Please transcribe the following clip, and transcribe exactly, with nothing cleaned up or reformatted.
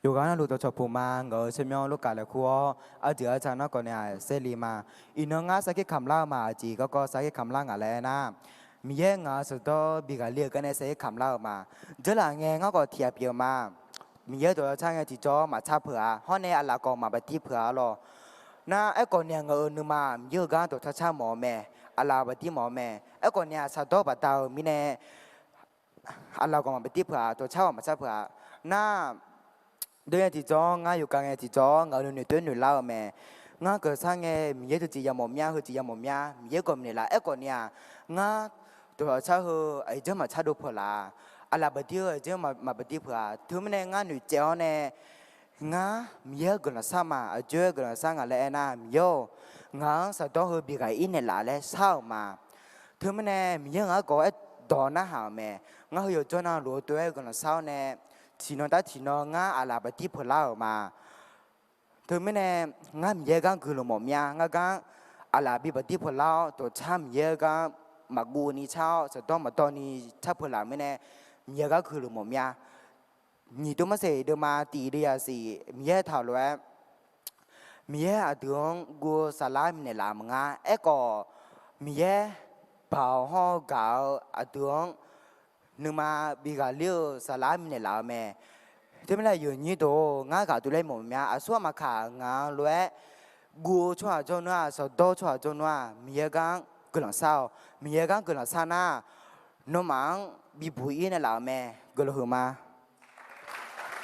Yawqghaq navluf dawqcawq puq ma. Ngaq-euq tsawrmyanr Lurkaf laeqhmq-awr, aqdui-aq tsaq narkhawf nae-aq saerle ma. Iqnan ngar sarkir kamq lar-eu ma. Aqjeq garkawv sarkir kamq lar ngaq laer aernar, Miqyaer ngaq-euq sheuqdawr bighaq ler-eu gar nae sarkir kamq lar-eu ma. Dzeurlaf ngae ngar khawf tiq ghaq pyeuf-eu ma. Miqyaer dawq lar tsar ngae tiqjawr maqtsar peuq-a. Hawr nae aqlaf khawf maqbaqdir peuq-a lawr. Nar aerkhawf ni-aq ngaq-euq nuima Miqyaer-euq gar dawqtsar tsar mawf-eu mae. Aqlaf baqdir mawf-eu mae. Aerkhawf ni-aq shaqdawr baqda-eu mirnae aqlaf khawf maqbaqdir peuq-a, dawqtsar khawf maqtsar peuq-a. Nar dov ngae tiqjawr, ngar yawqghaq ngae tiqjawr ngaq-euq nuinoeq toer noeq lar-eu mae. Ngar guiqlanq sar ngae Miqyaer teujeq yamawf mya, heujeq yamawf mya, Miqyaer khawf maqnaeq laf. Aerkhawf ni-aq ngar dawqtsar tsar heu aqjeq janr maqtsar dov peuq laf. Aqlaf baqdir-eu aqjeq janr maqbaqdir peuq-a. Teumirnae ngar noeqtsaev-awr nae ngar Miqyaer-anr guiqlanq sar ma. Aqjox-aer guiqlanq sar ngaq laer aernar, Miqyaer-or, ngaq-anr shaqdawr heu bighaq ir naeqlaf laer shar-euq ma. Teumirnae Miqyaer ngaq-anr gawq-aer dawq narhaq-euq mae. Ngar heu yawqjawr navluf-eu tov-aer guiqlanq sar-awr nae, tiqnan dar tiqnan ngar aqlaf baqdir peuq lar-euq ma. Teumirnae ngar Miqyaer gar guiqlanq mawf mya. Ngar gar aqlaf bi baqdir peuq lar-awr, dawqtsar Miqyaer gar maqguv ni tsar-awr, shaqdawr maqdawr ni tsar peuq laf-euq mirnae, Miqyaer gar guiqlanq mawf mya. Nyiq dur marseq deuvma tiq deuv yasiq Miqyaer taq lof-aer, Miqyaer aqdui-anr guv-eu saflar minaeq laf-eu maqnga. Aerkhawf, Miqyaer baoq hawr-eu gaq-eu aqdui-anr nuima bighaq ler-eu saflar minaeq laf-eu mae. Teumirnae yawqnyir deuq-or, ngar ghaq dovle mawf mya. Aqsur aqma kaq ngaq-anr lof-aer guv-eu tsawrhaq jawr nmr-aq, shaqdawr tsawrhaq jawr nmr-aq, Miqyaer gar guiqlanq sar-awq. Miqyaer gar guiqlanq sar nar, nawmaf-anr bibuq ir naeqlaf-euq mae. Guiqlanq huiq ma.